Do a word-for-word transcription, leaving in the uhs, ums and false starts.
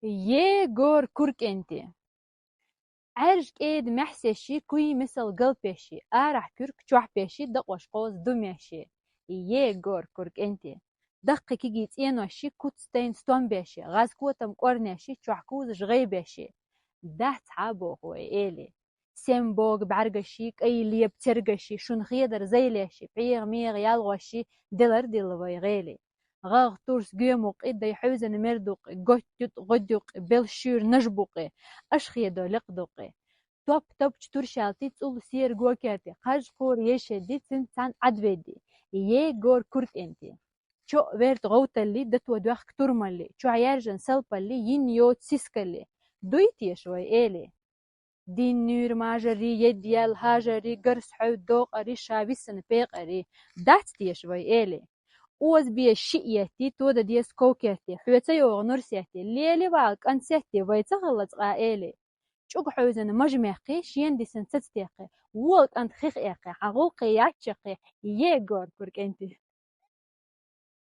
Егор Куркенти. Ӏаьржа кӀеда мяхьсеши, куй мисал галпеши, арахь куьрк чохь пеши, дакъош кхоза ду меши. Егор Куркенти. Даккхи киги цӀеноши, куц тайн стом беши, гӀаз котам кӀорнеши, чохь кузаш гӀей беши. Дац хьа боху вай эли. Сем бога бӀаьргаши, кӀай леба цергаши, шун хедар зайлеши, пхьегӀа мегӀа ялгӀоши, делар дилла вай гӀели. ГӀагӀ турс гоьмукъи, дай хьуьзан мердукъи, готт ют гӀодюкъи, бел шуьйра нажбукъи, аш хедо лекъдукъи. Топ топчу туршалти, цӀул сера гокерти, кхаж кхора ешедди, цин цхьаьна Ӏадведди. Егор Куркенти. Чоъ верт гӀовталли, дато доьхк турмалли, чохь яьржан салпалли, йин йоцу сискалли. Дуй теша вай эли? Дин нуьйр мажарри, едъяьлла хьажарри, гарс хьой докъарри, ша виссана пекъарри. Дац теша вай эли? Оза бе шиъ етти, тода деза ков керти, хьоьца йогӀу нур сетти, лели вала кӀант сетти, вай ца хилла цкъа эли. ЧӀуг хьуьзан мажа мехкхи, шена дисина цац теккхи, вола кӀант хих эккхи, хьан гӀуллакхе яц чаккхи, Егор Куркенти.